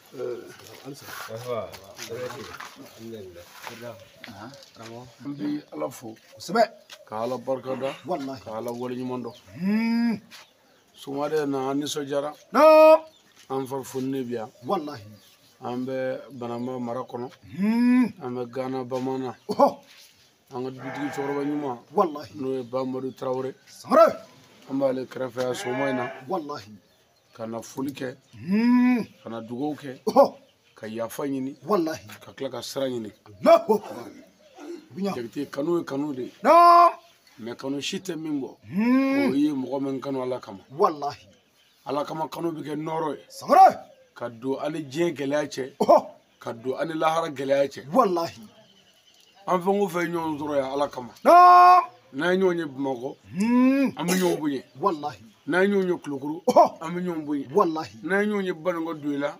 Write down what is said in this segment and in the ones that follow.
An bɛ Ala fo kosɛbɛ ka Ala barika da ka Ala waleɲuman dɔn. Sɔgɔmada in na an nisɔndiyara. An fa fonine bi yan. An bɛ Banamba mara kɔnɔ. An bɛ Gana Bamanan. An ka dutigi cɛkɔrɔba ɲuman n'o ye Bamadu Tarawele. An b'ale kɛrɛfɛ yan sɔgɔma in na. Ka na foli kɛ. Ka na dugawu kɛ. Ka yafa ɲini. Ka tila ka sira ɲini. Jakite kanu ye kanu de ye. Mɛ kanu si tɛ min bɔ. O ye mɔgɔ min kanu Ala kama. Ala kama kanu bɛ kɛ nɔɔrɔ ye. Ka don an ni diɲɛ gɛlɛya cɛ. Ka don an ni lahara gɛlɛya cɛ. An fɛn o fɛn ɲɔgɔn sɔrɔ yan Ala kama. N'an ye ɲɔgɔn ye Bamakɔ, an bɛ ɲɔgɔn bonya. N'an ye ɲɔgɔn ye Kulukoro, an bɛ ɲɔgɔn bonya. N'an ye ɲɔgɔn ye Banikɔ Doyila, an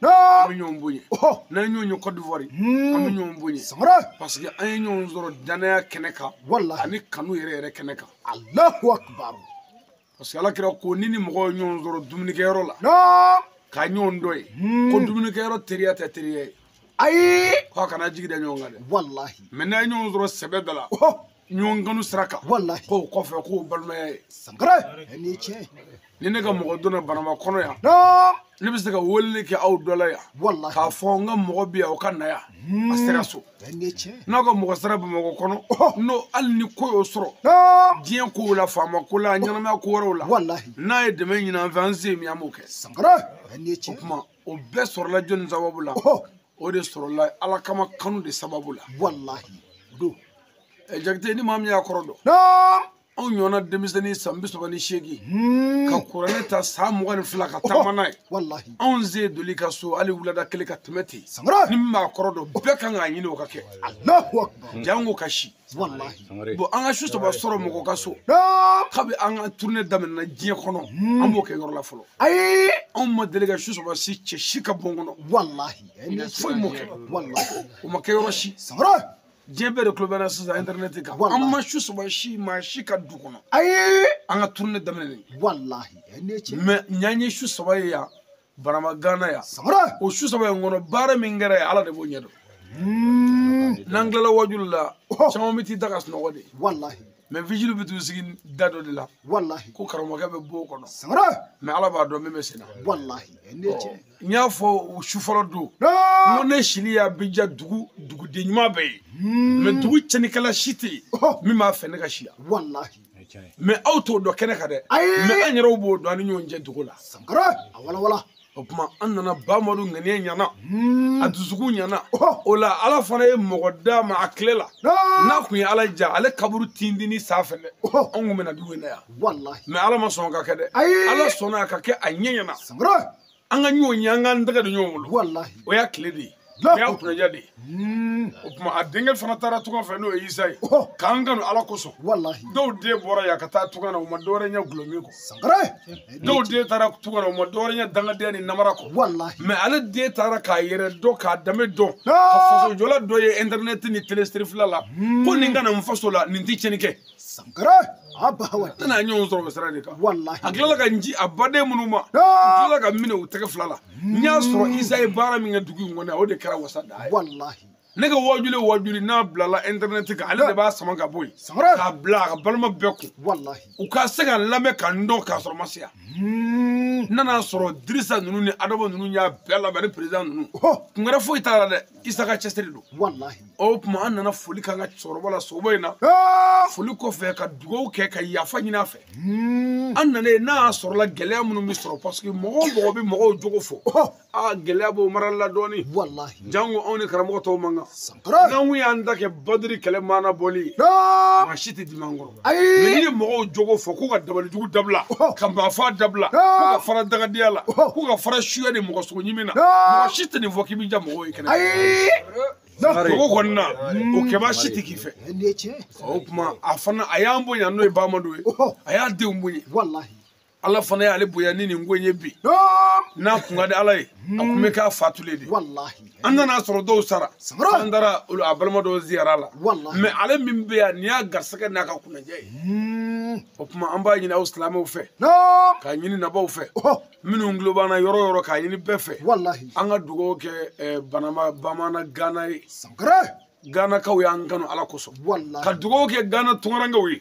bɛ ɲɔgɔn bonya. N'an ye ɲɔgɔn ye Côte d'Ivoire, an bɛ ɲɔgɔn bonya. Parce que an ye ɲɔgɔn sɔrɔ danaya kɛnɛ kan, ani kanu yɛrɛ yɛrɛ kɛnɛ kan. Parce que Ala kira ko ni ni mɔgɔ ye ɲɔgɔn sɔrɔ dumunikɛyɔrɔ la, k'a ɲɔgɔn dɔ ye, ko dumunikɛyɔrɔ teriya tɛ teriya ye. Ayi, k'a kana jigi da ɲɔgɔn kan dɛ. Mɛ n'a ye ɲɔgɔn sɔrɔ sɛbɛ da la, ɲɔgɔn kanu sira kan, k'o kɔfɛ k'o balimaya ye. Ni ne ka mɔgɔ donna Banamba kɔnɔ yan, ne bɛ se ka weleli kɛ aw dɔ la yan, k'a fɔ n ka mɔgɔ bɛ yan o ka na yan, a sera so. N'aw ka mɔgɔ sera Bamakɔ kɔnɔ, n'o hali ni ko y'o sɔrɔ, diɲɛ kow la, faama ko la, ɲɛnamaya ko wɛrɛw la, n'a ye dɛmɛ ɲini an fɛ, an se ye min ye an b'o kɛ. O tuma o bɛɛ sɔrɔla jɔnni sababu la? O de sɔrɔla Ala kama kanu de sababu la. Jakite ni maa min y'a kɔrɔ dɔn, anw ɲɔgɔnna denmisɛnnin san 38 ka kuranɛ ta san 22 ka taama n'a ye, anw se doli ka so hali wulada kelen ka tɛmɛ ten. Ni min b'a kɔrɔ dɔn, bɛɛ kan k'a ɲini o ka kɛ. Jango ka si. Bon, an ka su saba sɔrɔ mɔgɔ ka so, kabi an ka tournée daminɛna diɲɛ kɔnɔ, an b'o kɛ yɔrɔ la fɔlɔ. Anw ma deli ka su saba si cɛ si ka bon kɔnɔ. Foyi m'o kɛ. O ma kɛ yɔrɔ si. Diɲɛ bɛɛ de tulo bɛ na sisan internet kan. An ma su saba si maa si ka du kɔnɔ. An ka tournée daminɛnen. Mɛ ɲan ye su saba ye yan, Banamba Gana yan. O su saba in kɔnɔ, baara min kɛra yen, Ala de b'o ɲɛdɔn. N'an tilala wajulu la, caman bɛ t'i da ka sunɔgɔ de. Mɛ vigile bɛ t'u sigi da dɔ de la. Ko karamɔgɔkɛ bɛ bɔ o kɔnɔ. Mɛ Ala b'a dɔn min bɛ sen na. N y'a fɔ su fɔlɔ don, n ko ne sili y'a bɛ diya duguden ɲuman bɛɛ ye. Mɛ dugu cɛnnikɛla si tɛ yen min b'a fɛ ne ka si yan. Mɛ aw t'o dɔn kɛnɛ kan dɛ. Mɛ an yɛrɛw b'o dɔn an ni ɲɔgɔn cɛ dugu la. O tuma an nana Bamadu ŋaniya ɲana, a dusukun ɲana. O la Ala fana ye mɔgɔ d'a ma a tile la. N'a kun ye Ala ja, ale kaburu tindini sanfɛ dɛ, anw kun bɛna dugu in na yan. Mɛ Ala ma sɔn ka kɛ dɛ. Ala sɔnna a ka kɛ a ɲɛ ɲɛna. An ka ɲɔgɔn ye, an k'an tɛgɛ don ɲɔgɔn bolo. O y'a tile de ye. O y'a kunnaja de ye. O tuma a denkɛ fana taara tunga fɛ n'o ye Isa ye. K'an kanu Ala kosɔn. Dɔw den bɔra yan ka taa tunga na, u ma dɔwɛrɛ ɲɛ gulɔmin kɔ. Dɔw den taara tunga na, u ma dɔwɛrɛ ɲɛ dangadenya ni namara kɔ. Mɛ ale den taara k'a yɛrɛ dɔn, k'a danbe dɔn, ka fasojɔla dɔ ye internet ni télé siri fila la, ko nin ka na n faso la, nin tɛ tiɲɛni kɛ. Ne n'a ɲɔgɔn sɔrɔ o sira de kan. A tilala ka n ci a baden minnu ma, u tilala ka minɛ u tɛgɛ fila la. N y'a sɔrɔ Isa ye baara min kɛ dugu in kɔnɔ, o de kɛra wasa da ye. Ne ka wajuli n'a bilala internet kan, ale de b'a sama ka bɔ yen k'a bila a ka balima bɛɛ kun, u ka se ka n lamɛn ka n dɔn k'a sɔrɔ ma se yan. N nana sɔrɔ Dirisa ninnu ni Adama ninnu y'a bɛɛ labɛn ni président ninnu, kun wɛrɛ foyi t'a la dɛ, Isa ka cɛsiri don. O tuma an nana foli k'an ka cɛkɔrɔba la soba in na, foli kɔfɛ ka dugawu kɛ ka yafa ɲini a fɛ. An nana yen n'a y'a sɔrɔla gɛlɛya minnu bɛ sɔrɔ, parce que mɔgɔ o mɔgɔ bɛ mɔgɔw jogo fɔ, aa gɛlɛya b'o marali la dɔɔnin, jango anw ni karamɔgɔ tɔw man kan. N'an kun y'an ta kɛ Badiri kɛlɛ maana bɔli ye, maa si tɛ dimi an kɔrɔ. Mais n'i ye mɔgɔw jogo fɔ k'u ka dabalijugu dabila, ka maafa dabila, k'u ka fara dagadenya la, k'u ka fara suya ni mɔgɔ sogo ɲimi na, mɔgɔ si tɛ nin fɔ k'i bɛ diya mɔgɔw ye kɛnɛ. Jogo kɔni na, o kɛba si tɛ k'i fɛ. O tuma a fana a y'an bonya n'o ye Bamadu ye, a y'a denw bonya. Ala fana y'ale bonya ni nin ko in ye bi. N'a kun ka di Ala ye, a kun bɛ k'a fatulen de. An nana sɔrɔ dɔw sara, an taara a balima dɔw ziyara la. Mais ale min bɛ yan, nin y'a garisɛgɛ n'a ka kunnajɛ ye. O tuma an b'a ɲini aw silamɛw fɛ, k'a ɲini nabaw fɛ, minnu tulo b'an na yɔrɔ o yɔrɔ, k'a ɲini bɛɛ fɛ. An ka dugawu kɛ Banama Bamanan Gana ye. Ganakaw y'an kanu Ala kosɔn. Ka dugawu kɛ Gana tunkarankew ye.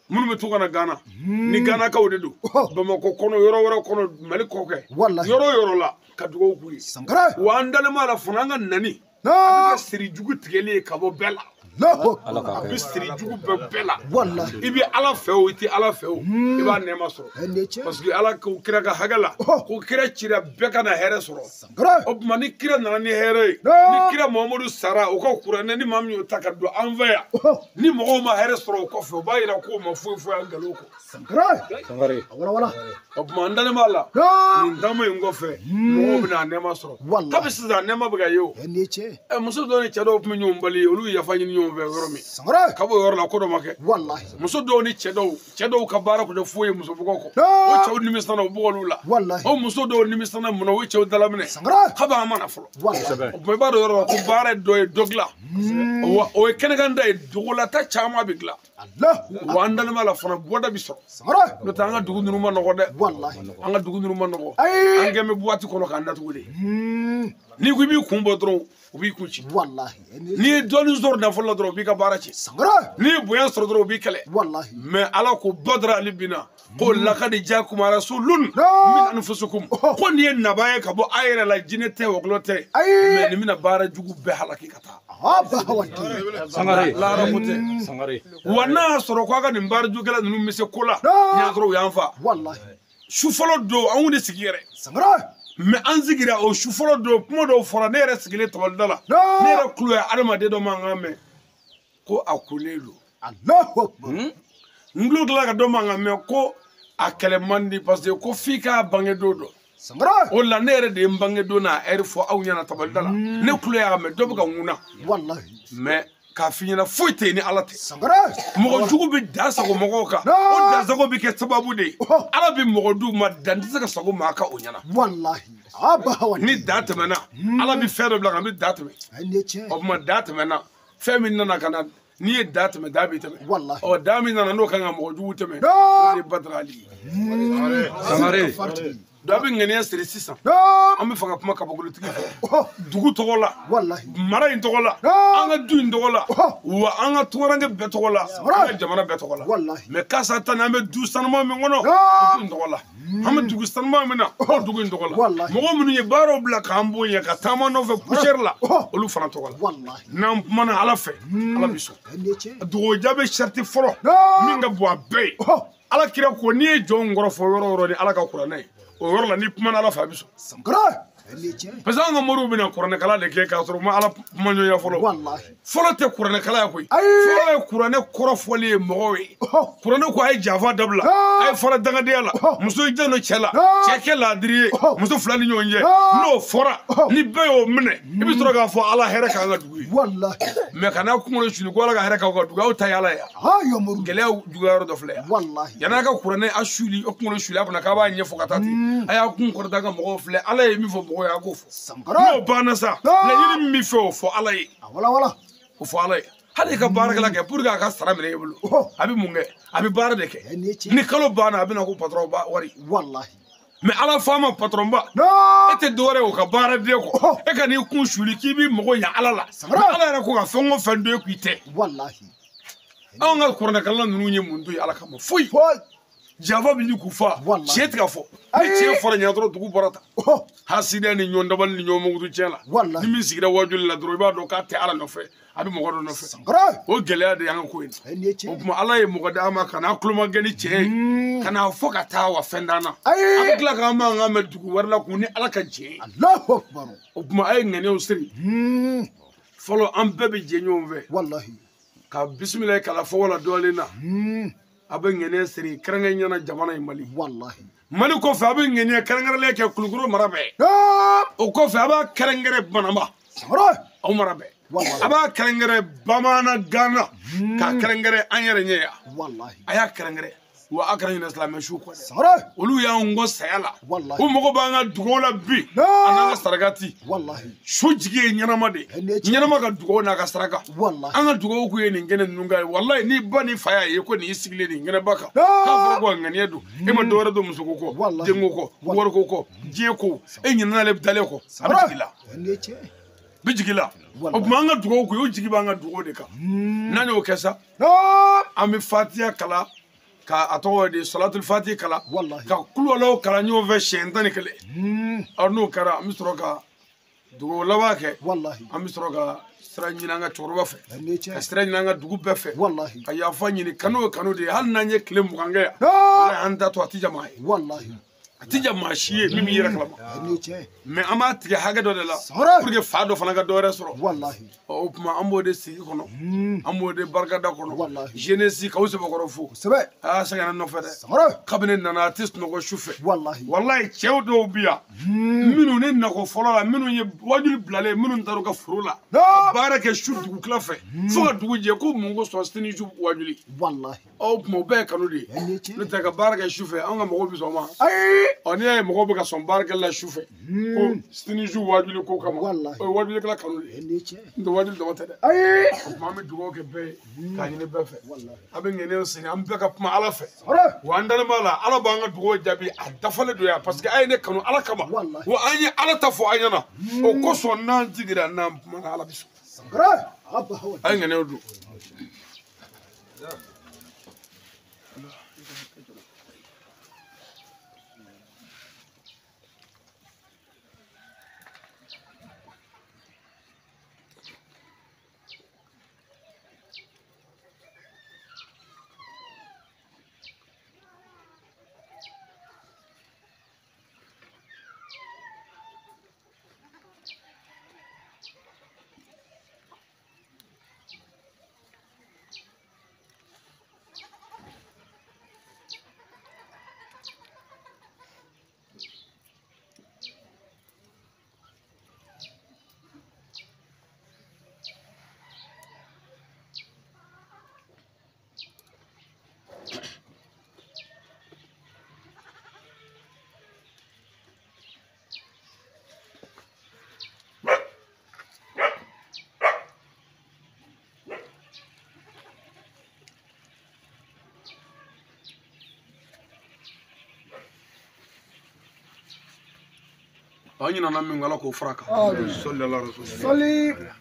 Minnu bɛ to ka na Gana, ni Ganakaw de don, Bamakɔ kɔnɔ, yɔrɔ wɛrɛ kɔnɔ, Mali kɔkɛ, yɔrɔ o yɔrɔ la, ka dugawu k'u ye. Wa an dalen b'a la fana, an ka nani a bɛ kɛ siri jugu tigɛli ye ka bɔ bɛɛ la. A bɛ siri jugu bɛɛ la. I bɛ Ala fɛ o, i tɛ Ala fɛ o, i b'a nɛɛma sɔrɔ. Parce que Ala ko kira ka hakɛ la, ko kira cira bɛɛ ka na hɛrɛ sɔrɔ. O tuma ni kira nana ni hɛrɛ ye, ni kira Muhamadu sara, o ka kuranɛ ni maa min y'o ta ka don an fɛ yan, ni mɔgɔw ma hɛrɛ sɔrɔ o kɔfɛ, o b'a yira k'o ma foyi foyi an nkalon kɔ. O tuma an dalen b'a la, nin taama in kɔfɛ, mɔgɔw bɛna a nɛɛma sɔrɔ. Kabi sisan nɛɛma bɛ ka ye o. Muso dɔw ni cɛ dɔw tun bɛ ɲɔgɔn bali, olu ye yafa ɲini ɲɔgɔn fɛ yɔrɔ min, ka bɔ yɔrɔ la ko dɔ ma kɛ. Muso dɔw ni cɛ dɔw ka baara kun tɛ foyi ye muso bugɔ kɔ, o cɛw nimisana o bugɔliw la. O muso dɔw nimisana mun na, o cɛw dalaminɛ kabi an ma na fɔlɔ. O tuma i b'a dɔn yɔrɔ la ko baara dɔ ye dɔ dilan, wa o ye kɛnɛkan da ye, dogolata caman bɛ dilan. Wa an dalen b'a la fana bɔda bɛ sɔrɔ. N'o tɛ an ka dugu ninnu ma nɔgɔ dɛ, an ka dugu ninnu ma nɔgɔ. An kɛn bɛ buwati kɔnɔ k'an datugu de. N'i ko i b'i kun bɔ dɔrɔn, u b'i kun ci. N'i ye dɔɔnin sɔrɔ nafolo la dɔrɔn, u b'i ka baara ci. N'i ye bonya sɔrɔ dɔrɔn, u b'i kɛlɛ. Mais Ala ko Badara Ali bina ko lakadi jaakum rasulun min anfusikum, ko nin ye naba ye ka bɔ a yɛrɛ la, jinɛ tɛ, wɔkulɔ tɛ, mais nin bɛna baara jugu bɛɛ halaki ka taa. Lahara ko tɛ. Wa n'a y'a sɔrɔ ko a ka nin baara jugukɛla ninnu bɛ se ko la, n'i y'a sɔrɔ u y'an fa. Su fɔlɔ don, anw de sigi yɛrɛ. Mais an sigira o su fɔlɔ don, kuma dɔw fɔra, ne yɛrɛ sigilen tabalida la, ne yɛrɛ kulo ye adamaden dɔ mankan mɛn ko a kolen don. N tulo tilala ka dɔ mankan mɛn ko a kɛlɛ man di, parce que ko f'i k'a bange don dɔn. O la ne yɛrɛ de ye n bange don n'a ɛri fɔ aw ɲɛna tabalida la. Ne kulo y'a mɛn dɔ bɛ ka ŋuna. Mais k'a f'i ɲɛna foyi tɛ yen ni Ala tɛ. Mɔgɔ jugu bɛ dan sago mɔgɔw kan, o dan sago bɛ kɛ sababu de ye. Ala bɛ mɔgɔ d'u ma, dan tɛ se ka sago maa kan o ɲɛna. Ni dan tɛmɛna, Ala bɛ fɛn dɔ bila ka na, bɛ dan tɛmɛ. O tuma dan tɛmɛna, fɛn min nana ka na, n'i ye dan tɛmɛ, dan b'i tɛmɛ. Ɔ dan min nana n'o kan ka mɔgɔ jugu tɛmɛ, o de ye Badara Ali ye. Dɔ bɛ ŋaniya siri sisan, an bɛ fɛ ka kuma kabakolotigi fɛ, dugu tɔgɔ la, mara in tɔgɔ la, an ka du in tɔgɔ la, wa an ka tunkaranke bɛɛ tɔgɔ la, an ka jamana bɛɛ tɔgɔ la. Mais kasa tan an bɛ du sanuman min kɔnɔ, o du in tɔgɔ la, an bɛ dugu sanuman min na, o dugu in tɔgɔ la. Mɔgɔ minnu ye baaraw bila k'an bonya ka taama nɔfɛ poussière la, olu fana tɔgɔ la. N'an kumana Ala fɛ, Ala bɛ sɔn. Dugawu bɛ sarati fɔlɔ min ka bon a bɛɛ ye. Ala kira ko n'i ye jɔn kɔrɔfɔ yɔrɔ o yɔrɔ ni Ala ka kuranɛ ye, o yɔrɔ la n'i kumana Ala fɛ a bɛ sɔn. Parce que an ka moriw bɛna kuranɛkala de kɛ k'a sɔrɔ u ma Ala kumaɲɔgɔnya fɔlɔ. Fɔlɔ tɛ kuranɛkala ye koyi. Fɔlɔ ye kuranɛ kɔrɔfɔli ye mɔgɔw ye. Kuranɛ ko a ye janfa dabila, a ye fara dangadenya la, muso ye jan don cɛ la, cɛ kɛ laadiri ye, muso fila ni ɲɔgɔn cɛ. N'o fɔra, ni bɛɛ y'o minɛ, i bɛ sɔrɔ k'a fɔ Ala hɛrɛ k'an ka dugu ye. Mais kana kunkolo suli ko Ala ka hɛrɛ k'aw ka dugu, aw ta ye Ala ye. Gɛlɛya juguya yɔrɔ dɔ filɛ yan. Yan'a ka kuranɛ a suli, o kunkolo suli a kunna k'a b'a ɲɛfɔ ka taa ten. A y'a kun kɔrɔta ka mɔgɔw filɛ, Ala ye min fɔ mɔgɔw ye a k'o fɔ. N'o banna sa, laɲini min fɛ o fɔ Ala ye. O fɔ Ala ye. Hali i ka baarakɛla kɛ pour que a ka sara minɛ e bolo a bɛ mun kɛ a bɛ baara de kɛ ni kalo banna a bɛ na ko patron ba wari wallahi mais ala faama patron ba e tɛ dɔwɛrɛ ye o ka baaraden kɔ e ka n'i kun suli k'i b'i mago ɲɛ ala la ala yɛrɛ ko ka fɛn o fɛn don e k'i tɛ wallahi anw ka kuranɛkalan ninnu ye mun to ye ala kama foyi janfa bɛ k'u fa tiɲɛ tɛ ka fɔ ni tiɲɛ fɔra ɲɛna dɔrɔn dugu bɔra ta hasidiya ni ɲɔgɔn dabali ni ɲɔgɔn mankutu tiɲɛ la ni min sigira wajuli la dɔrɔn i b'a dɔn k'a tɛ ala nɔfɛ a bɛ mɔgɔ dɔ nɔfɛ o gɛlɛya de y'an ka ko ye o tuma ala ye mɔgɔ d'an ma ka n'a tulomakɛ ni tiɲɛ ye ka n'a fɔ ka taa wa fɛn d'an na a bɛ tila k'an mankan mɛn dugu wɛrɛ la kun ni ala ka jɛ ye o tuma a ye ŋaniyaw siri fɔlɔ an bɛɛ bɛ jɛ ɲɔgɔn fɛ ka bisimila kala fɔ wala dɔɔnin na a bɛ ŋaniya siri kɛrɛnkɛrɛn ɲɛna jamana in Mali Mali kɔfɛ a bɛ ŋaniya kɛrɛnkɛrɛnlen kɛ Kulukoro mara bɛɛ o kɔfɛ a b'a kɛrɛnkɛrɛn Banamba aw mara bɛɛ a b'a kɛrɛnkɛrɛn Bamanan Gana k'a kɛrɛnkɛrɛn an yɛrɛ ɲɛ yan a y'a kɛrɛnkɛrɛn wa a kana ɲinɛ silamɛ su kɔ dɛ olu y'an kɔ saya la u mago b'an ka dugawu la bi a n'an ka sarakati su jigi ye ɲɛnama de ye ɲɛnama ka dugawu n'a ka saraka an ka dugawu k'u ye nin kɛnɛ ninnu kan ye walayi n'i ba ni fa y'a ye ko nin y'i sigilen nin kɛnɛba kan k'a fɔra ko a ŋaniya don e ma dɔwɛrɛ don musoko kɔ denko kɔ wariko kɔ diɲɛ ko e ɲinɛna dalen kɔ a bɛ jigin la bɛ jigin la o tuma an ka dugawu k'u ye o jigi b'an ka dugawu de kan n'an y'o kɛ sa an bɛ fatiya kala ka a tɔgɔ de salatul fati kala ka kulubaliw kala ɲɔgɔn fɛ siɲɛ 11 ɔ n'o kɛra an bɛ sɔrɔ ka dugawu laban kɛ an bɛ sɔrɔ ka sira ɲini an ka cɛkɔrɔba fɛ ka sira ɲini an ka dugu bɛɛ fɛ ka yafa ɲini kanu ye kanu de ye hali n'an ye tile 20 kɛ yan an da to a ti ja maa ye a ti ja maa si ye min b'i yɛrɛ kalama mais an b'a tigɛ hakɛ dɔ de la pour que fa dɔ fana ka dɔ wɛrɛ sɔrɔ o tuma an b'o de sigi kɔnɔ an b'o de barikada kɔnɔ jeunesse k'aw sɛbɛkɔrɔ fo aa sɛgɛnna nɔfɛ dɛ kabini nana a tɛ sunɔgɔ su fɛ walayi cɛw dɔw bi yan minnu ne nakɔ fɔlɔ la minnu ye wajuli bilalen minnu taara u ka foro la ka baara kɛ su dugutila fɛ fo ka dugu jɛ ko mun ko sɔn sini su wajuli o tuma o bɛɛ ye kanu de ye n'o tɛ ka baara kɛ su fɛ anw ka mɔgɔw bɛ sɔn o ma ɔ n'i y'a ye mɔgɔw bɛ ka sɔn baarakɛla la su fɛ ko sini su wajuli ko kama o ye wajulikɛla kanu de ye n'o tɛ wajuli dama tɛ dɛ o tuma an bɛ dugawu kɛ bɛɛ ye k'a ɲini bɛɛ fɛ an bɛ ŋaniyaw siri an bɛɛ ka kuma ala fɛ wa an dalen b'a la ala b'an ka dugawu jaabi a dafalen don yan parce que a ye ne kanu ala kama wa an ye ala ta fɔ an ɲɛna o kosɔn n'an jiginna n'an kumana ala bɛ sɔn a ye ŋaniyaw don. An ɲinɛna min kɔ ala k'o fara kan sallallahu alaihi wasallam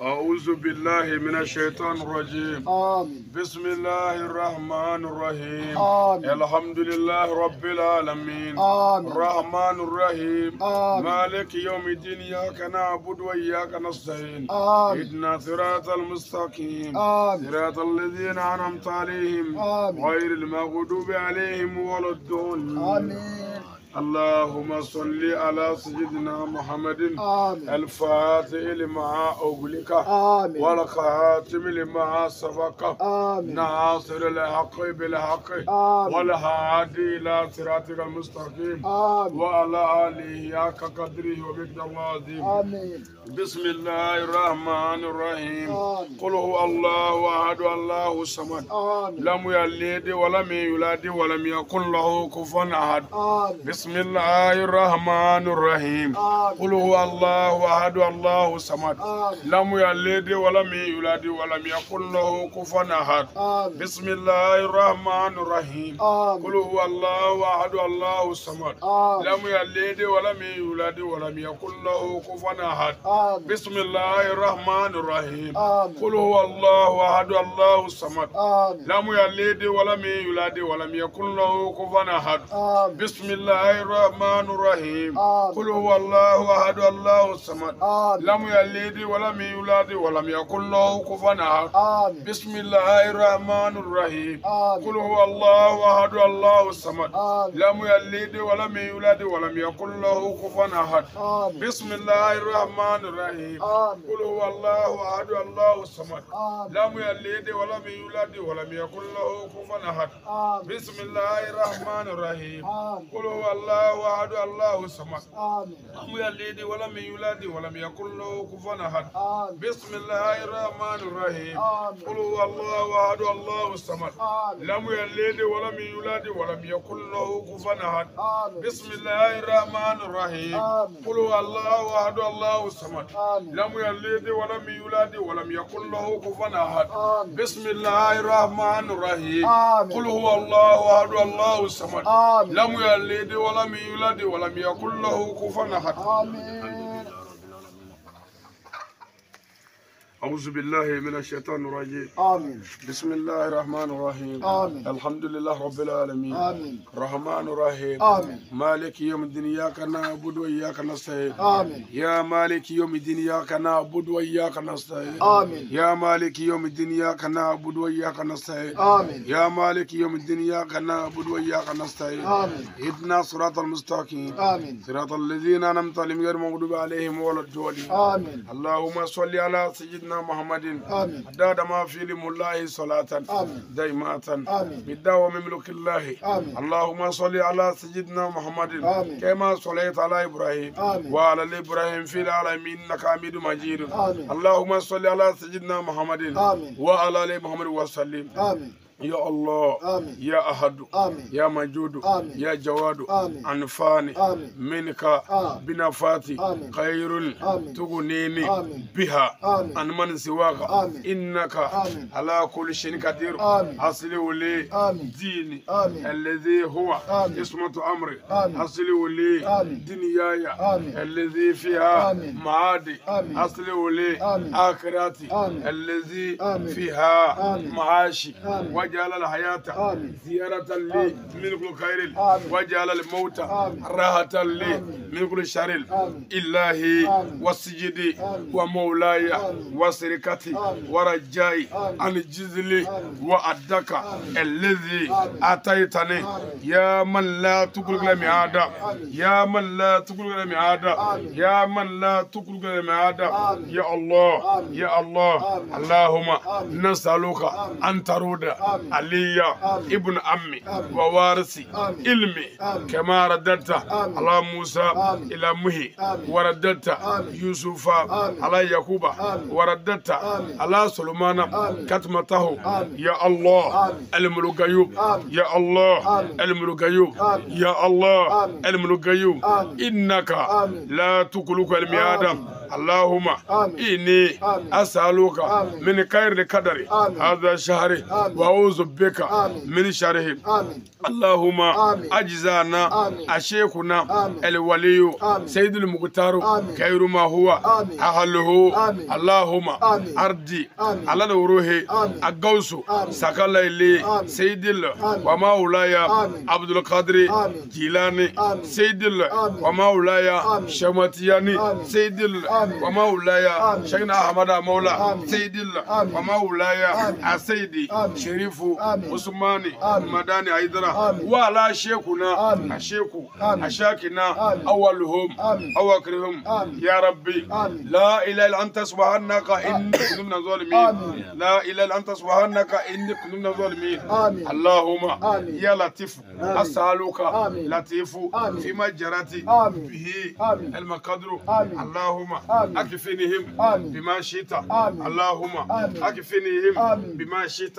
أعوذ بالله من الشيطان الرجيم آمين. بسم الله الرحمن الرحيم آمين. الحمد لله رب العالمين آمين. الرحمن الرحيم آمين. مالك يوم الدين إياك نعبد وإياك نستعين آمين. اهدنا صراط المستقيم آمين. صراط الذين أنعمت عليهم آمين. غير المغضوب عليهم ولا الضالين آمين. اللهم صل على سيدنا محمد آمين. الفاتح لما أغلق آمين. والخاتم لما سبق آمين. ناصر الحق بالحق آمين. والهادي إلى صراطك المستقيم آمين. وعلى آله حق قدره ومقداره العظيم آمين. بسم الله الرحمن الرحيم آمين. قل هو الله أحد الله الصمد آمين. لم يلد ولم يولد ولم يكن له كفوا أحد آمين. بسم بسم الله الرحمن الرحيم قل هو الله أحد الله الصمد لم يلد ولم يولد ولم يكن له كفوا أحد بسم الله الرحمن الرحيم قل هو الله أحد الله الصمد لم يلد ولم يولد ولم يكن له كفوا أحد بسم الله الرحمن الرحيم قل هو الله أحد الله الصمد لم يلد ولم يولد ولم يكن له كفوا أحد بسم الله الرحمن الرحيم قل هو الله أحد الله الصمد لم يلد ولم يولد ولم يكن له كفوا أحد بسم الله الرحمن الرحيم قل هو الله أحد الله الصمد لم يلد ولم يولد ولم يكن له كفوا أحد بسم الله الرحمن الرحيم قل هو الله أحد الله الصمد لم يلد ولم يولد ولم يكن له كفوا أحد بسم الله الرحمن الرحيم قل هو الله أحد الله الصمد لم يلد ولم يولد ولم يكن له كفوا أحد بسم الله الرحمن الرحيم قل هو الله أحد الله الصمد لم يلد ولم يولد ولم يكن له كفوا أحد بسم الله الرحمن الرحيم قل هو الله أحد الله الصمد لم يلد ولم يولد ولم يكن له كفوا أحد بسم الله الرحمن الرحيم قل هو الله أحد الله الصمد لم يلد ولم يولد ولم يكن له كفوا أحد. أعوذ بالله من الشيطان الرجيم. آمين. بسم الله الرحمن الرحيم. آمين. الحمد لله رب العالمين. آمين. الرحمن الرحيم. آمين. مالك يوم الدين إياك نعبد وإياك نستعين. آمين. يا مالك يوم الدين إياك نعبد وإياك نستعين. آمين. يا مالك يوم الدين إياك نعبد وإياك نستعين. آمين. يا مالك يوم الدين إياك نعبد وإياك نستعين. آمين. اهدنا الصراط المستقيم. آمين. صراط الذين أنعمت عليهم غير المغضوب عليهم ولا الضالين. آمين. اللهم صل على سيدنا محمد. آمين. عدد ما في علم الله صلاة. آمين. دائمة. آمين. بدوام ملك الله. آمين. اللهم صل على سيدنا محمد. آمين. كما صليت على إبراهيم. آمين. وعلى إبراهيم في العالمين إنك حميد مجيد. آمين. اللهم صل على سيدنا محمد. آمين. وعلى آل محمد وسلم. آمين. يا الله. آمين. يا أحد. آمين. يا مجود. آمين. يا جواد. آمين. أنفاني. آمين. منك. آمين. بنفاتي. آمين. خير. آمين. تغنيني. آمين. بها. آمين. عن من سواك. آمين. إنك. آمين. على كل شيء قدير. آمين. أصلح لي. آمين. ديني. آمين. الذي هو. آمين. عصمة أمري. آمين. أصلح لي. آمين. دنياي. آمين. الذي فيها. آمين. معادي. آمين. أصلح لي. آمين. آخرتي. آمين. الذي. آمين. فيها. آمين. معاشي. آمين. وجعل الحياة زيارة لي من كل خير. وجعل الموت راحة لي من كل شر. إلهي وسيدي ومولاي وسركتي ورجائي عن الجزل وأدك الذي أتيتني يا من لا تخلق الميعاد. يا من لا تخلق الميعاد. يا من لا تخلق الميعاد. يا الله. يا الله. اللهم نسألك أن ترد علي ابن عمي ووارثي علمي كما رددت على موسى إلى مهي ورددت يوسف على يعقوب ورددت على سليمان كتمته. يا الله علم الغيوب. يا الله علم الغيوب. يا الله علم الغيوب. إنك لا تخلق الميعاد. اللهم إني أسألك من خير القدر هذا الشهر وأعوذ بك من شره. اللهم أجزانا أشيخنا الولي سيد المختار خير ما هو أهله. اللهم أرضي على الروح الغوث سكالي سيد ومولاي عبد القادر جيلاني سيد ومولاي شمتياني سيد ومولاي شيخنا أحمد مولا سيد ومولاي السيدي شريف عثماني مداني أيضا وعلى شيخنا الشيخ الشاكنا أولهم أواخرهم يا ربي. لا إله إلا أنت سبحانك إني كنت من الظالمين. لا إله إلا أنت سبحانك إني كنت من الظالمين. اللهم يا لطيف أسألك لطيف فيما جرت به المقدر. اللهم أكفنهم بما شئت. اللهم أكفنهم بما شئت.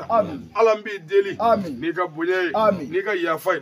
Ala n b'i deli n'i ka bonya ye n'i ka yafa ye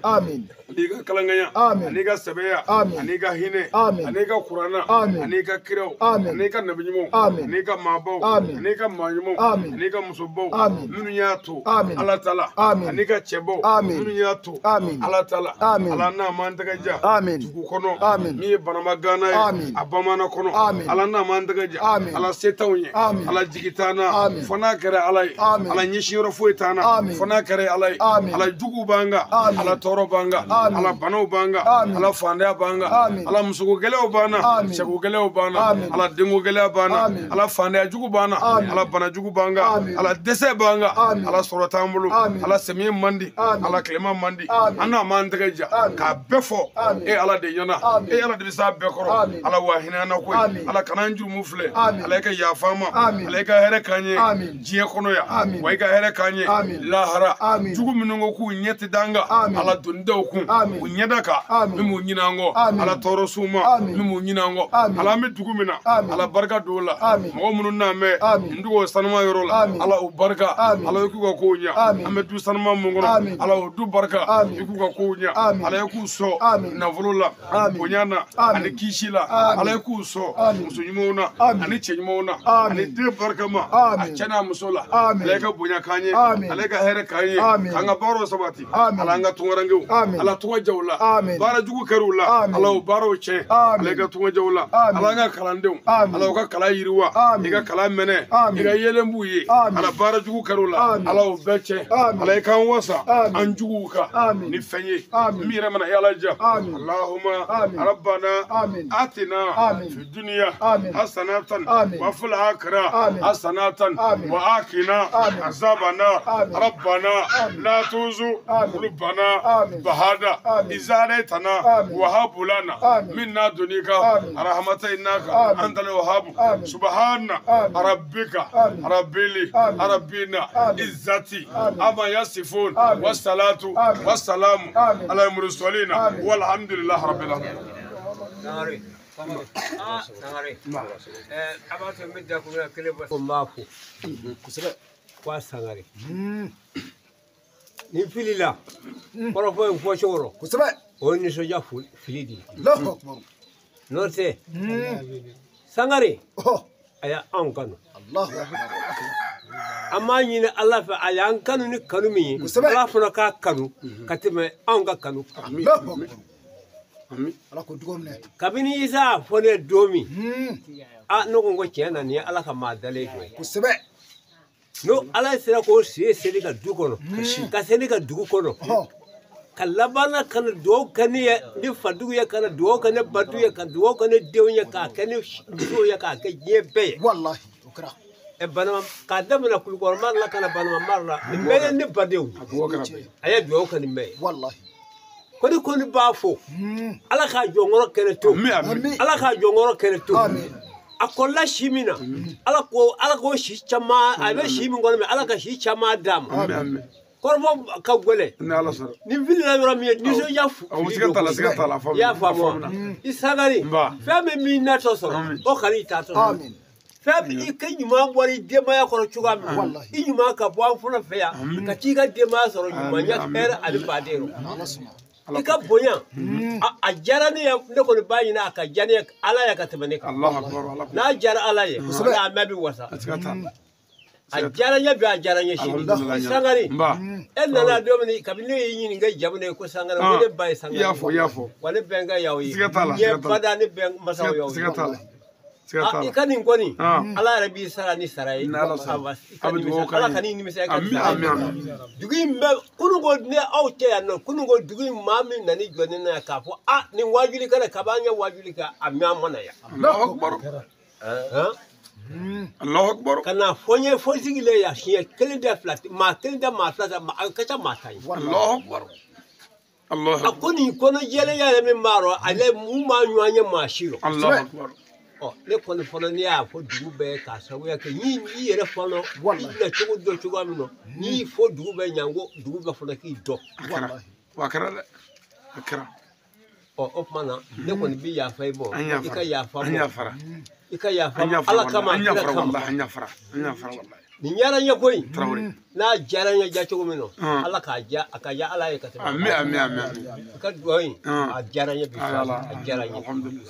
n'i ka kalankanya an'i ka sɛbɛya an'i ka hinɛ an'i ka kuranna an'i ka kiraw an'i ka nabiɲumanw an'i ka maabaw an'i ka maaɲumanw an'i ka musobaw minnu y'a to Ala ta la an'i ka cɛbaw minnu y'a to Ala ta la Ala n'a m'an tɛgɛ ja dugu kɔnɔ min ye Banamba Gana ye a bamanan kɔnɔ Ala n'a m'an tɛgɛ ja Ala se t'anw ye Ala jigi t'an na fo n'a kɛra Ala ye Ala ɲɛsinyɔrɔ foyi t'an na fo n'a kɛra Ala ye Ala juguw b'an kan Ala tɔɔrɔ b'an kan Ala banaw b'an kan Ala fantanya b'an kan Ala musoko gɛlɛyaw b'an na cɛko gɛlɛyaw b'an na Ala denko gɛlɛya b'an na Ala fantanya jugu b'an na Ala bana jugu b'an kan Ala dɛsɛ b'an kan Ala sɔrɔ t'an bolo Ala samiya man di Ala tilema man di an n'a m'an tɛgɛ ja k'a bɛɛ fɔ e Ala de ɲɛna e Ala de bɛ s'a bɛɛ kɔrɔ Ala wa hinɛ an na koyi Ala kana an jurumu filɛ Ala i ka yafa an ma Ala i ka hɛrɛ k'an ye diɲɛ kɔnɔ yan wa i ka hɛrɛ k'an ye lahara jugu minnu ko k'u ɲɛ tɛ d'an kan Ala doni da u kun u ɲɛda kan min b'u ɲinɛ an kɔ Ala tɔɔrɔ s'u ma min b'u ɲinɛ an kɔ Ala an bɛ dugu min na Ala barika don o la mɔgɔ minnu n'a mɛn n dugu o sanuma yɔrɔ la Ala o barika Ala i k'u ka kow ɲɛ an bɛ du sanuma mun kɔnɔ Ala o du barika i k'u ka kow ɲɛ Ala i k'u sɔn nafolo la bonya na ani kisi la Ala i k'u sɔn muso ɲumanw na ani cɛ ɲumanw na ani den barikama a cɛ n'a muso la Ala i ka bonya k'an ye Ala i ka hɛrɛ k'an ye k'an ka baaraw sabati Ala an ka tunkarankew Ala tɔgɔ ja u la baara jugu kɛr'u la Ala o baaraw tiɲɛ Ala i ka tɔgɔ ja u la Ala an ka kalandenw Ala u ka kalan yiriwa i ka kalan mɛnɛ i ka yeelen b'u ye Ala baara jugu kɛr'u la Ala o bɛɛ tiɲɛ Ala i k'an wasa an juguw kan ni fɛn ye min yɛrɛ mana i Ala ja Allahumma rabbana atina fi dunya hasanatan wa fil akhirah hasanatan wa aqina azabana rabbana la tuzu qulubana bahada iza hadaytana wa hab lana min ladunka rahmatan innaka antal wahhab subhana rabbika rabbil rabbina izzati amma yasifun wassalatu wassalamu ala mursalin walhamdulillahi rabbil alamin. Sangare. A b'a to n bɛ dakuruɲɛ kelen bɔ. Ko n b'a fo. Kosɛbɛ. Ko Sangare. Ni filila. Kɔrɔfɔ in fɔ cogo rɔ. Kosɛbɛ. O ye nisɔndiya fili de ye. Alahu akubar. N'o tɛ. Sangare. A y'anw kanu. Alahu akubar. An b'a ɲini Ala fɛ a y'an kanu ni kanu min ye. Kosɛbɛ. Ala fana k'a kanu ka tɛmɛ anw ka kanu kan. Alahu akubar. Ala ko dugawu minɛ. Kabini Isa y'a fɔ ne ye don min. A ne ko n ko tiɲɛ na nin ye Ala ka maa dalen dɔ ye. Kosɛbɛ. N'o Ala sera k'o sen seli ka du kɔnɔ. Ka seli ka dugu kɔnɔ. Ka labanna ka na dugawu kɛ ne ye ne fadugu ye ka na dugawu kɛ ne badu ye ka dugawu kɛ ne denw ye k'a kɛ ne musow ye k'a kɛ diɲɛ bɛɛ ye. Walahi o kɛra. Banama k'a daminɛ Kulukɔrɔ mara la ka na Banamba mara la nin bɛɛ ye ne badenw ye. A ye dugawu kɛ nin bɛɛ ye. Walahi. Ko ni kɔni b'a fɔ Ala k'a jɔnkɔrɔ kɛnɛ to. Ala k'a jɔnkɔrɔ kɛnɛ to. A kɔrɔla si min na Ala k'o si caman a bɛ si min kɔnɔ mɛ Ala ka si caman d'a ma. Kɔrɔfɔ ka gɛlɛn. Ni filila yɔrɔ min ye nisɔndiya fili. I y'a faamu wa? I Sangare fɛn min b'i natɔ sɔrɔ o kan'i taatɔ sɔrɔ. Fɛn min i ka ɲuman bɔra i denbaya kɔrɔ cogoya min na i ɲuman ka bɔ an fana fɛ yan ka t'i ka denbaya sɔrɔ ɲumanya hɛrɛ ani baden rɔ. I ka bonya a diyara ne ye ne kɔni b'a ɲini a ka diya ne ye Ala ye ka tɛmɛ ne kan. N'a diyara Ala ye a mɛn bɛ wasa. A diyara n ye bi a diyara n ye sini. Sangare e nana don min kabini ne y'i ɲininka jamu ne ko Sangare ko ne ba ye Sangare. I y'a fɔ i y'a fɔ. Wa ne bɛnkɛ y'aw ye. Siga t'a la. Diɲɛ bada ne bɛn masaw y'aw ye. Siga t'a la. I ka nin kɔni Ala yɛrɛ b'i sara ni sara ye. Ala ka n'i nimisa ka sara ye. Dugu in bɛɛ kununko ne aw cɛ yan nɔ kununko dugu in maa min nan'i jɔ ne na yan k'a fɔ a nin wajuli kɛnɛ kabi an ye wajuli kɛ a mɛn an ma na yan. Alahu akubar. Alahu akubar. Ka na fɔ n ye fɔ n sigilen yan siɲɛ kelen tɛ fila tɛ maa kelen tɛ maa fila tɛ a ka ca maa tan ye. Alahu akubar. A ko nin kɔnɔ jɛlenya yɛrɛ min b'a rɔ ale mun b'a ɲɔgɔn ye maa si rɔ. Alahu akubar. Ne kɔni fɔlɔ ne y'a fɔ dugu bɛɛ k'a sababuya kɛ n'i yɛrɛ fɔlɔ i bɛna cogo dɔn cogoya min na n'i y'i fɔ dugu bɛɛ ɲango dugu bɛɛ fɔlɔ k'i dɔn. A kɛra wa a kɛra dɛ a kɛra. O tuma na ne kɔni bɛ yafa i ma i ka yafa n ma i ka yafa n ma Ala kama an yafara an yafara an yafara walahi. Nin diyara n ye koyi. N'a diyara n ye diya cogo min na Ala k'a diya a ka diya Ala ye ka tɛmɛ. Ami ami ami. I ka dugawu in a diyara n ye bi a diyara n ye.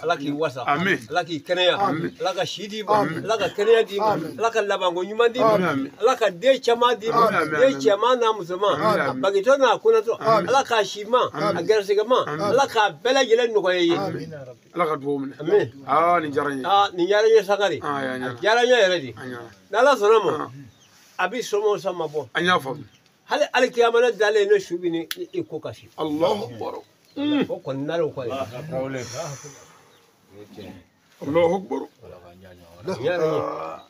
Ala k'i wasa. Ala k'i kɛnɛya. Ala ka si d'i ma. Ala ka kɛnɛya d'i ma. Ala ka labanko ɲuman d'i ma. Ala ka den caman d'i ma. Den cɛman n'a musoman. A bagitɔ n'a kunatɔ. Ala k'a si ma. A gɛrɛsɛgɛ ma. Ala k'a bɛɛ lajɛlen nɔgɔya i ye. Ala ka dugawu minɛ. Ami. Aa nin diyara n ye. Aa nin diyara n ye Sangare. A diyara n ye yɛrɛ de. N'Ala sɔnna ma. A bɛ sɔmɔ sama bɔ. An y'a faamu. Hali alikiyama ne dalen ne su bi ni i ko kasi. Allahu akbar. O kɔni nalen o kɔ ye. Allahu akbar.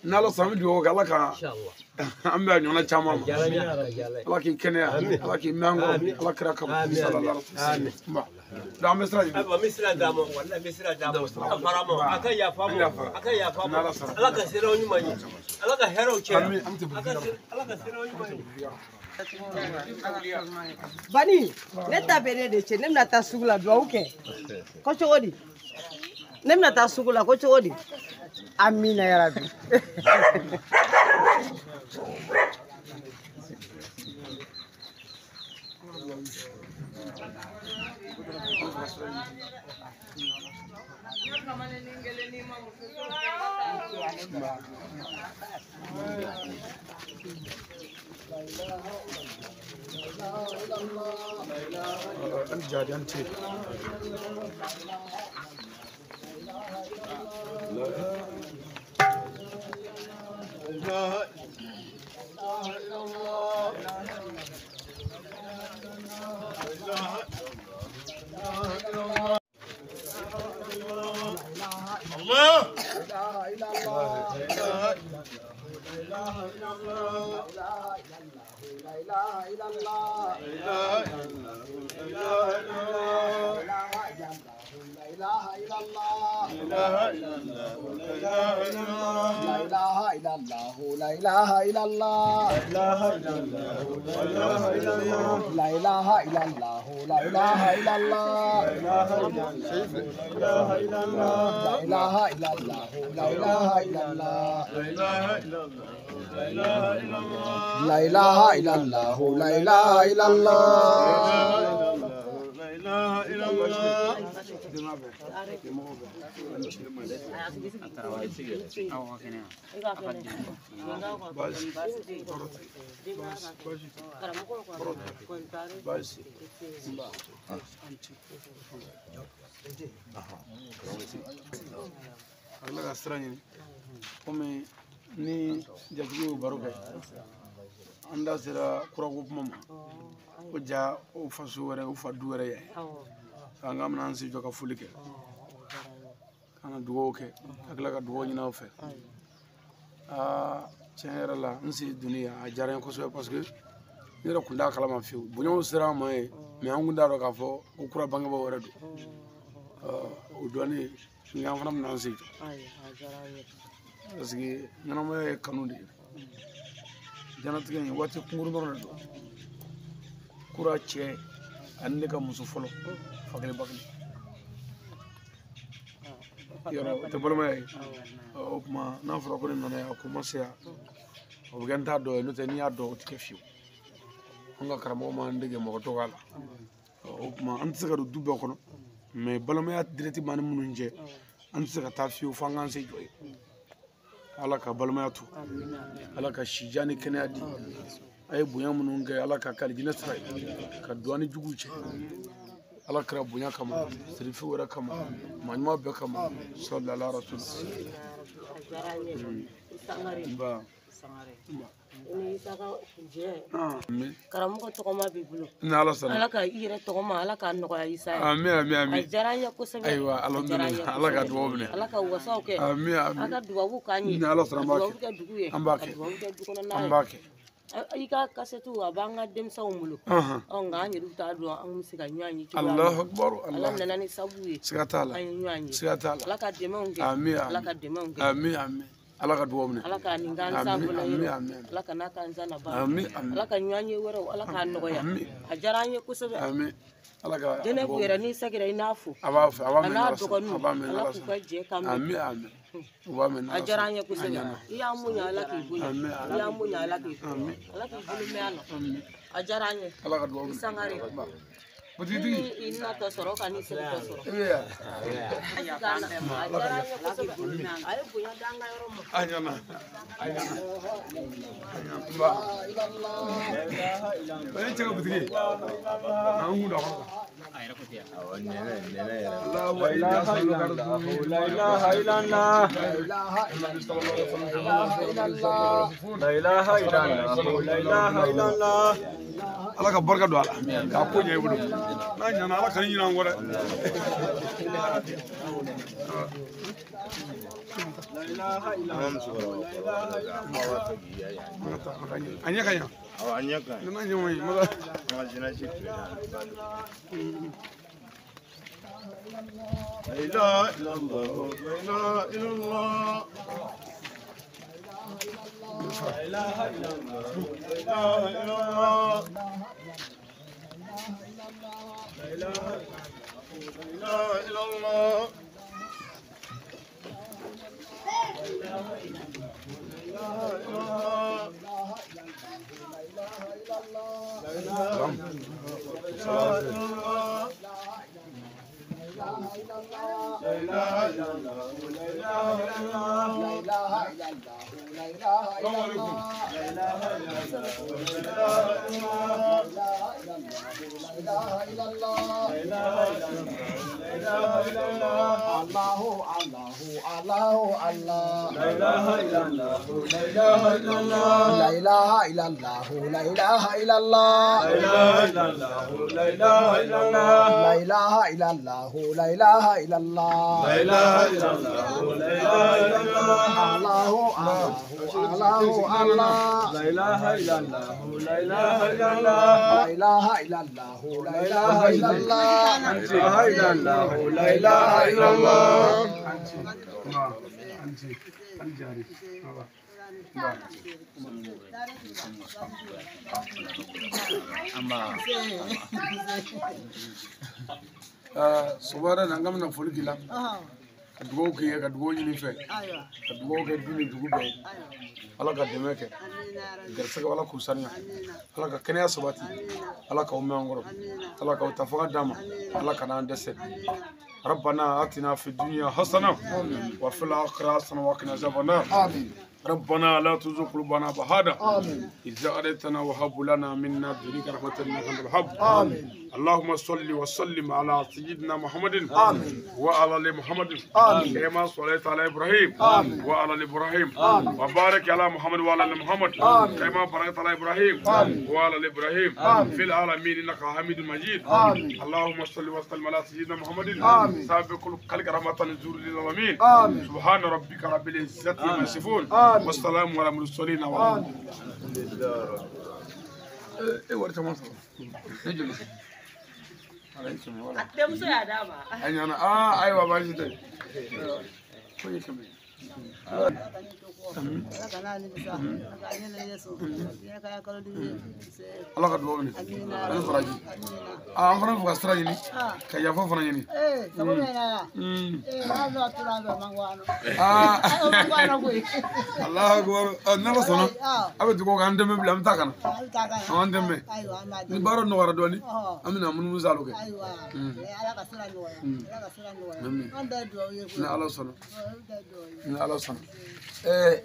N'Ala sɔnna an bɛ dugawu kɛ Ala ka an bɛ a ɲɔgɔnna caman ma. Ala k'i kɛnɛya. Ala k'i mɛn an kɔrɔ. Ala kira kama. Sallallahu alaihi wasallam. An bɛ sira ɲini. Ayiwa n bɛ sira d'a ma walahi n bɛ sira d'a ma. A fara ma a ka yafa ma a ka yafa ma. Ala ka siraw ɲuman ye. Ala ka hɛrɛw caya. Ala ka siraw ɲuman ye. Bani ne ta bɛ ne de cɛ ne bɛna taa sugu la duwawu kɛ ko cogo di ne bɛna taa sugu la ko cogo di amina yarabi. An jadi an ce. Allah! La ilaha illallah, la ilaha illallah, la ilaha illallah. Ala ka sira ɲini komi ni jatigi y'o baro kɛ an da sera kurako kuma ma ko ja o faso wɛrɛ o fa du wɛrɛ ye an ka bɛna an sen jɔ ka foli kɛ k'an ka dugawu kɛ ka tila ka dugawu ɲini aw fɛ aa tiɲɛ yɛrɛ la n sen donni yan a diyara n ye kosɛbɛ parce que ne yɛrɛ kun t'a kalama fiyewu bonyaw sera an ma yen mais an kun t'a dɔn k'a fɔ ko kura bangebaaw wɛrɛ don o dɔnnen nka an fana bɛna an sen jɔ parce que ɲɛnamaya ye kanu de ye diɲɛlatigɛ in waati kunkurun dɔrɔn de don kura cɛ ani ne ka muso fɔlɔ fa kelen ba kelen yɔrɔ o tɛ balimaya ye o tuma n'a fɔra ko ne nana yan ko ma se yan o bɛ kɛ n t'a dɔn ye n'o tɛ n'i y'a dɔn o tɛ kɛ fiyewu an ka karamɔgɔ m'an dege mɔgɔ tɔgɔ la o tuma an tɛ se ka don du bɛɛ kɔnɔ mais balimaya direct b'an ni minnu cɛ an tɛ se ka taa fiyewu f'an k'an se jɔ ye Ala ka balimaya to Ala ka sijan ni kɛnɛya di a ye bonya minnu kɛ Ala ka kɛ alijinɛ sira ye ka don an ni juguw cɛ Ala kɛra bonya kama sirifiw yɛrɛ kama maa ɲuman bɛɛ kama sallallahu alaihi wa sallam. Karamɔgɔ tɔgɔma b'i bolo n'Ala sɔnna Ala ka i yɛrɛ tɔgɔma Ala k'a nɔgɔya Isa ye. Ami ami ami. A diyara an ye kosɛbɛ. Ayiwa alhamdulilayi Ala ka dugawu minɛ. Ala ka wasaw kɛ. Ami ami. A ka dugawu k'an ye. N'Ala sɔnna an b'a kɛ. Ka dugawu kɛ dugu ye. An b'a kɛ. Ka dugawu kɛ du kɔnɔna ye. An b'a kɛ. I ka kasɛtiw a b'an ka denmisɛnw bolo. Ɔ nka an yɛrɛw t'a dɔn an bɛ se ka ɲɔgɔn ye cogoya min na. Alahu akibaru. Ala nana ni sabu ye. Siga t'a la. An ye ɲɔgɔn ye. Siga t'a la. Ala ka dɛmɛw kɛ. Ami ami. Ala ka dɛmɛw kɛ. Ami ami. Ala ka dugawu minɛ. Ala ka nin k'an san bolo yɔrɔ. Ala ka n'a k'an san na ban. Ami ami. Ala ka ɲɔgɔn ye wɛrɛw Ala k'a nɔgɔya. Ami. A diyara an ye kosɛbɛ. Ami. Ala ka Jɛnɛbu yɛrɛ n'i seginna i n'a fo. A b'a fɛ a b'a mɛn n'a dɔgɔninw. A b'a mɛn Ala k'u ka jɛ ka mɛn. Ami ami. U b'a mɛn. A diyara an ye kosɛbɛ. I y'an bonya Ala k'i bonya. I y'an bonya Ala k'i bonya. Ala k'i bolo mɛn a la. A diyara an ye. Ala ka dugawu minɛ. Sangare. Butigitigi. Ni i natɔ sɔrɔ ka n'i segintɔ sɔrɔ. E bɛ yan. A diyara an ye kosɛbɛ. A ye bonya d'an ka yɔrɔ ma. A ɲɛna. A ɲɛna. Nba. O ye cɛ ka butigi ye. An kun don a kɔnɔ. La ilaha illallah. La ilaha illallah. La ilaha illallah. Ala ka barika don a la k'a ko ɲɛ i bolo n'a ɲɛna Ala kana ɲinɛ an kɔ dɛ. A ɲɛ ka ɲa. A ɲɛ ka ɲi. N'a ɲɛ ma ɲi. La ilaha illallah. La ilaha illallah. La ilaha illallah. La ilaha illallah. La ilaha illallah. La ilaha illallah. La ilaha illallah. La ilaha illallah. La ilaha illallah. La ilaha illallah. La ilaha illallah. La ilaha illallah. La ilaha illallah. Allahu Allahu Allahu Allah. La ilaha illallah. La ilaha illallah. La ilaha illallah. La ilaha illallah. La ilaha illallah. La ilaha illallah. La ilaha illallah. La ilaha illallah. La ilaha illallah. La ilaha illallah. Allahu Allahu Allahu Allah. La ilaha illallah. La ilaha illallah. La ilaha illallah. La ilaha illallah. La ilaha illallah. La ilaha illallah. Sɔgɔmada in na an ka bɛna foli k'i la ka dugawu k'i ye ka dugawu ɲini i fɛ ka dugawu kɛ du ni dugu bɛɛ ye Ala ka dɛmɛ kɛ garisɛgɛ Ala k'u saniya Ala ka kɛnɛya sabati Ala k'aw mɛn an kɔrɔ Ala k'aw ta fanga d'an ma Ala ka n'an dɛsɛ ربنا آتنا في الدنيا حسنة وفي الآخرة حسنة وقنا عذاب النار. آمين. ربنا لا تزغ قلوبنا بعد آمين. إذ هديتنا وهب لنا من لدنك رحمة إنك أنت الوهاب. آمين. اللهم صل وسلم على سيدنا محمد. آمين. وعلى آل محمد. آمين. كما صليت على إبراهيم. آمين. وعلى آل إبراهيم. آمين. وبارك على محمد وعلى آل محمد. آمين. كما باركت على إبراهيم. آمين. وعلى آل إبراهيم. آمين. في العالمين إنك حميد مجيد. آمين. اللهم صل وسلم على سيدنا محمد. آمين. سابق الخلق رحمة للعالمين. آمين. سبحان ربك رب العزة عما يصفون. آمين. والسلام على المرسلين. آمين. إيه ورثة مصر. نجم. A denmuso y'a d'a ma. A ɲɛna aa ayiwa baasi tɛ. Ko ye kɛmɛ ye. Ala ka dugawu minɛ. Ani faraji. Aa an fana bɛ fɛ ka sira ɲini ka yafa fana ɲini. Aa Alahu akibaru n'Ala sɔnna a bɛ dugawu kɛ an dɛmɛ bila an bɛ taa ka na. An dɛmɛ. Ni baara nɔgɔyara dɔɔni an bɛna munumunu salo kɛ. Ni Ala sɔnna. Ni Ala sɔnna.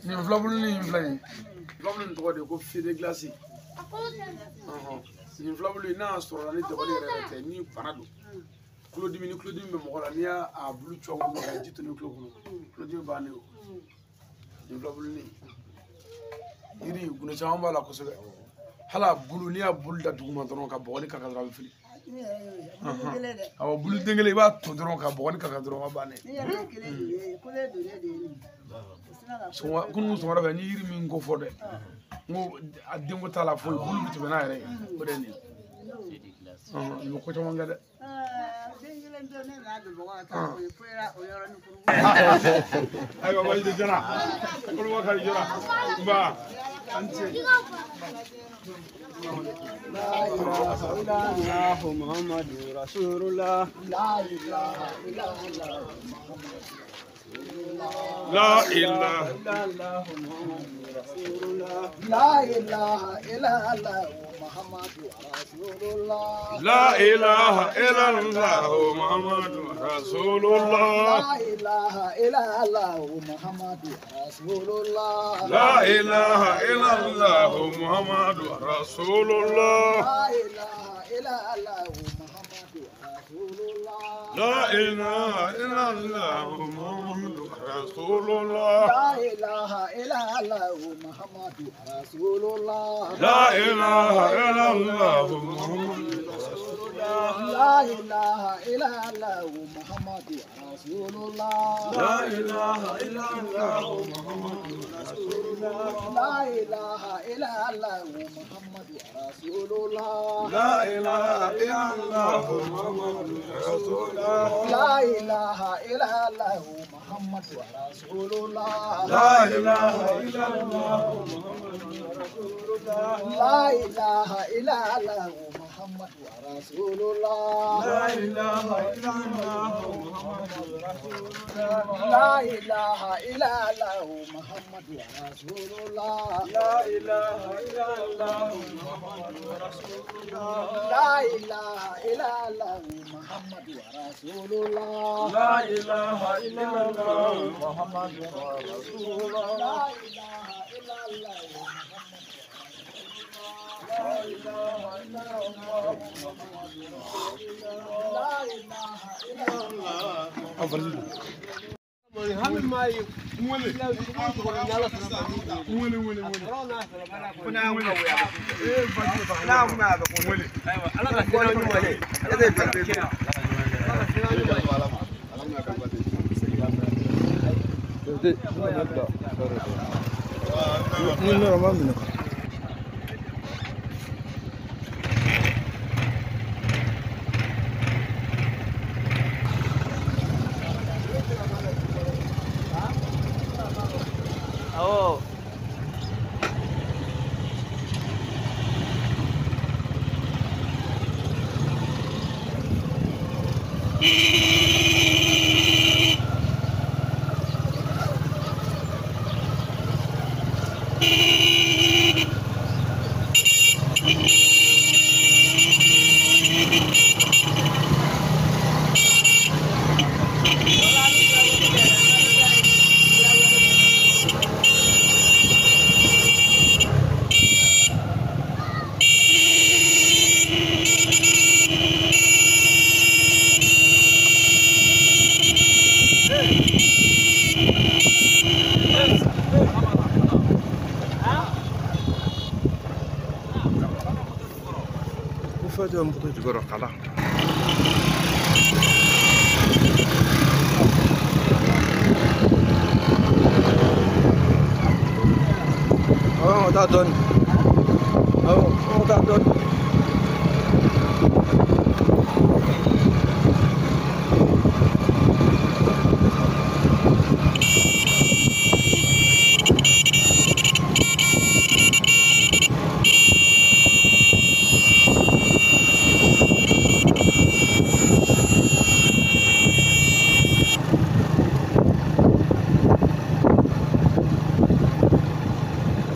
Nin filabulu ni filɛ nin ye. Filabulu nin tɔgɔ de ye ko fide gilasi. Nin filabulu in n'a y'a sɔrɔ la ni dabali yɛrɛ tɛ ni bana don. Tulodimi ni tulodimi bɛ mɔgɔ la n'i y'a bulu cɔn kɔnɔ ka ji toni tulo kɔnɔ tulodimi bannen o. Nin filabulu nin yiri gundo caman b'a la kosɛbɛ. Hali a bulu n'i y'a bulu da duguma dɔrɔn ka bɔgɔ ni kaka dɔrɔn a bɛ fili. Awɔ bulu den kelen i b'a ton dɔrɔn ka bɔgɔ ni kaka dɔrɔn a bannen. Kunun sɔgɔmada fɛ ni yiri min ko fɔ dɛ n ko a denko t'a la foyi bulu bɛ tɛmɛ n'a yɛrɛ ye o de ye nin ye. Nin bɛ ko caman kɛ dɛ. Ayiwa baasi tɛ Jara Kolobakari Jara nba an ce. La ilaha illallah Muhammadur Rasulullah. La ilaha illallah Muhammadur Rasulullah. La ilaha illallah Muhammadur Rasulullah. La ilaha illallah Muhammadur Rasulullah. La ilaha illallah Muhammadur Rasulullah. La ilaha illallah Muhammadur Rasulullah. La ilaha illallah Muhammadur Rasulullah. La ilaha illallah Muhammadur Rasulullah. La ilaha illallah Muhammadur Rasulullah. La ilaha illallah Muhammadur Rasulullah. La ilaha illallah Muhammadur Rasulullah. La ilaha illallah Muhammadur Rasulullah. La ilaha illallah Muhammadur Rasulullah. La ilaha illallah Muhammadur Rasulullah. La ilaha illallah Muhammadur Rasulullah. La ilaha illallah Muhammadur Rasulullah. La ilaha illallah Muhammadur Rasulullah. La ilaha illallah Muhammadur Rasulullah. La ilaha illallah Muhammadur Rasulullah. La ilaha illallah Muhammadur Rasulullah. La ilaha illallah Muhammadur Rasulullah. La ilaha illallah Muhammadur Rasulullah. La ilaha illallah Muhammadur Rasulullah. La ilaha illallah Muhammadur La ilaha illallah Muhammadur Rasulullah. La ilaha illallah.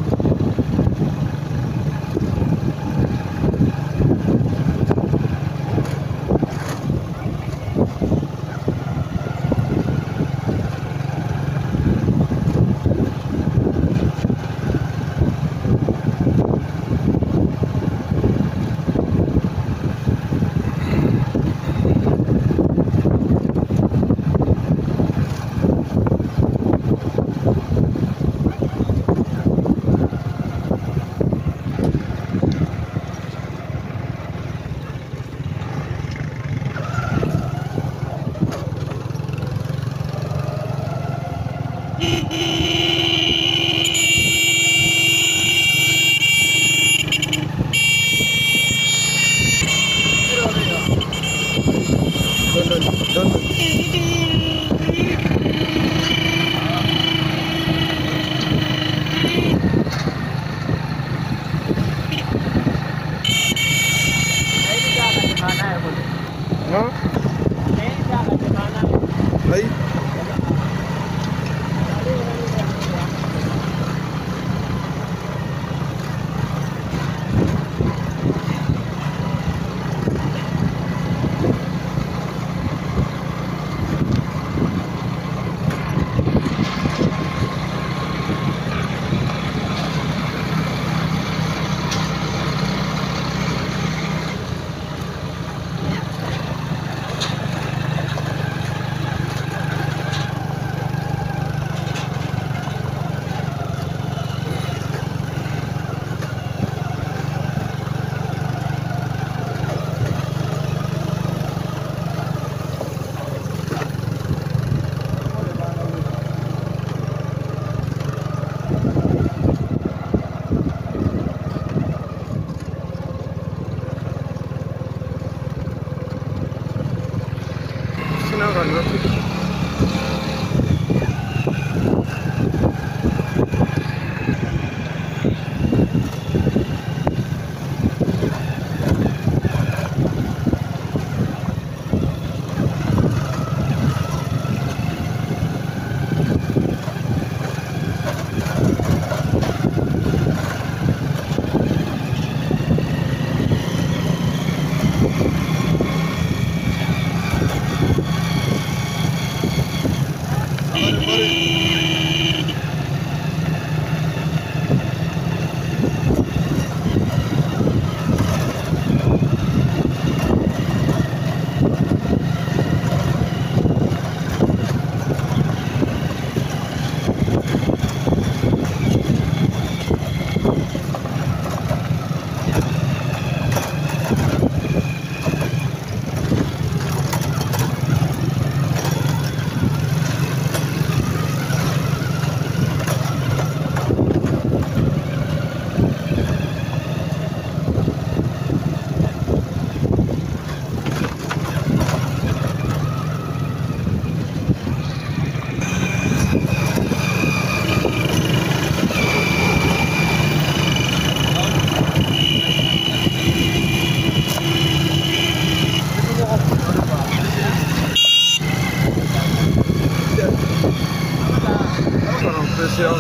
Spécial.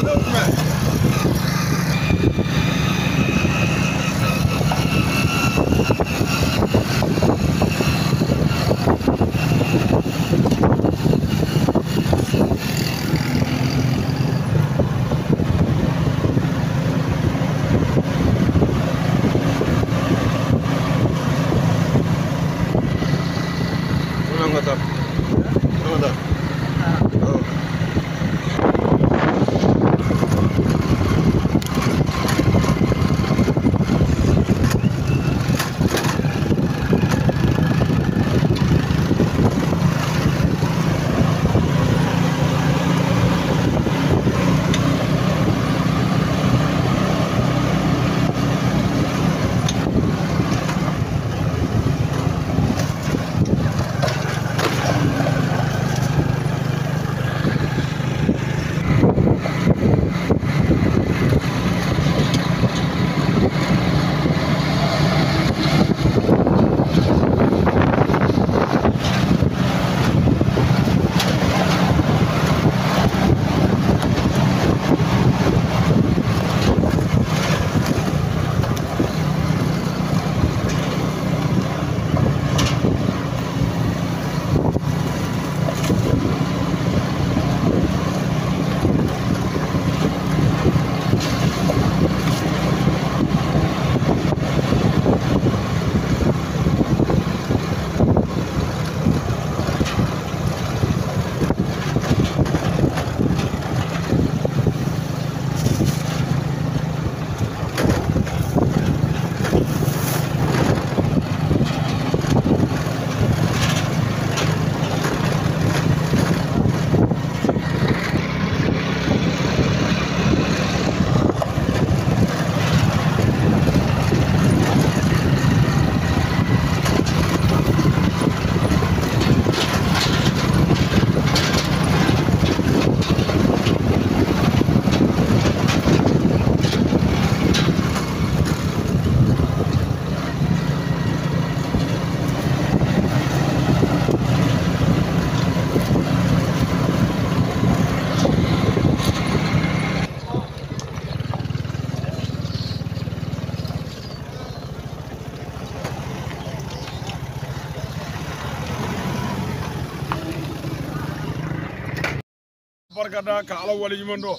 Barkada ka Ala waleɲuman dɔn.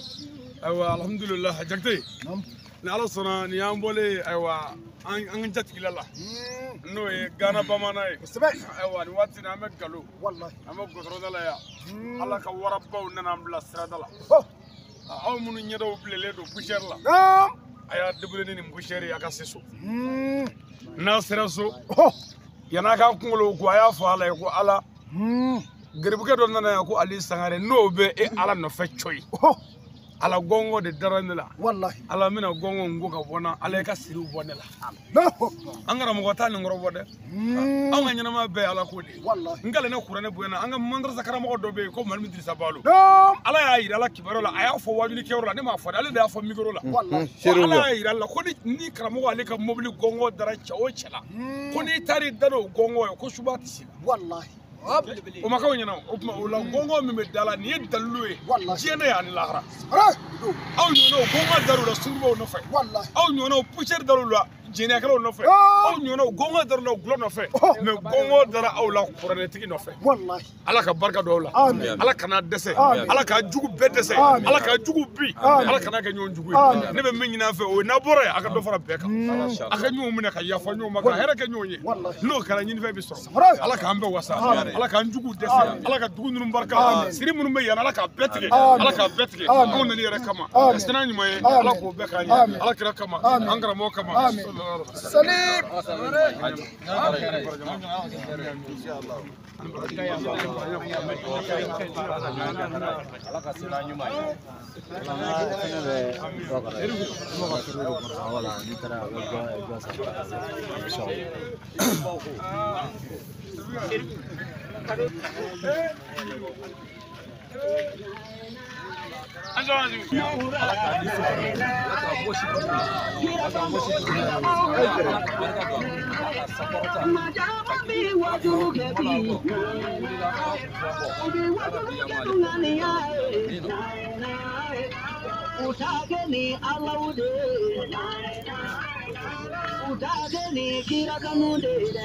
Ayiwa alhamdulillah Jakite. Ni Ala sɔnna nin y'an bɔlen ayiwa an jatigila la n'o ye Gana bamanan ye. Kosɛbɛ. Ayiwa nin waati in an bɛ Galo. Walahi. An bɛ goudron la yan. Ala ka warabaw nana an bila sirada la. Aw minnu ɲɛdaw bilenlen don poussière la. A y'a débrouiller ni nin poussière ye a ka se so. N'a sera so. Yan'a k'a kunkolo ko a y'a fɔ Ala ye ko Ala. Garibukɛ dɔ nana yan ko Ali Sangare n'o bɛ e Ala nɔfɛ cɔyi. Ala gɔngɔ de dara ne la. Walahi. Ala bɛna gɔngɔ n ko ka bɔ n na Ala ye ka siriw bɔ ne la. An karamɔgɔ t'a nin kɔrɔ bɔ dɛ. Anw ka ɲɛnamaya bɛɛ ye Ala ko de ye. Walahi. N kalanna kuranɛ bonya na an ka madarasa karamɔgɔ dɔ bɛ yen ko Malimu Dirisa Balo. Ala y'a yira ala kibaruya la a y'a fɔ waajulikɛyɔrɔ la ne m'a fɔ dɛ ale de y'a fɔ micro la. Walahi. Ko Ala y'a yira la ko ni karamɔgɔ ale ka mobili gɔngɔ dara cɛ o cɛ la. Ko n'i taar'i da n'o gɔngɔ ye ko suba tɛ s'i la. Walahi. O ma k'aw ɲɛna o tuma o la gɔngɔ min bɛ da la nin ye dalilu ye diɲɛ ne y'ani lahara. Aw ɲɔgɔnnaw gɔngɔ dar'u la sunkurubaw nɔfɛ. Aw ɲɔgɔnnaw poussière dar'u la jɛnɛyakɛlaw nɔfɛ. Aw ɲɔgɔnnaw gɔngɔ dar'u la gulɔ nɔfɛ. Mais gɔngɔ dara aw la kuranɛtigi nɔfɛ. Ala ka barika don aw la. Ala kana dɛsɛ. Ala ka jugu bɛɛ dɛsɛ. Ala ka jugu bi. Ala kana kɛ ɲɔgɔn jugu ye. Ne bɛ min ɲini an fɛ o ye n'a bɔra yen a ka dɔ fara bɛɛ kan. A ka ɲɔgɔn minɛ ka yafa ɲɔgɔn ma ka hɛrɛ kɛ ɲɔgɔn ye. N'o kɛra ɲinifɛn bɛ sɔrɔ. Ala k'an bɛɛ wasa. Ala k'an jugu dɛsɛ. Ala ka dugu ninnu barika. Siri minnu bɛ yan Ala k'a bɛɛ tigɛ. Ala k'a bɛɛ tigɛ. Anw nana yɛrɛ kama. Ka sira ɲuman ye. Ala k'o bɛɛ k'an ye. Ala kira kama. An karamɔgɔ kama. Salim. U t'a kɛ ni Alaw de ye. U t'a kɛ ni kira kanu de ye dɛ.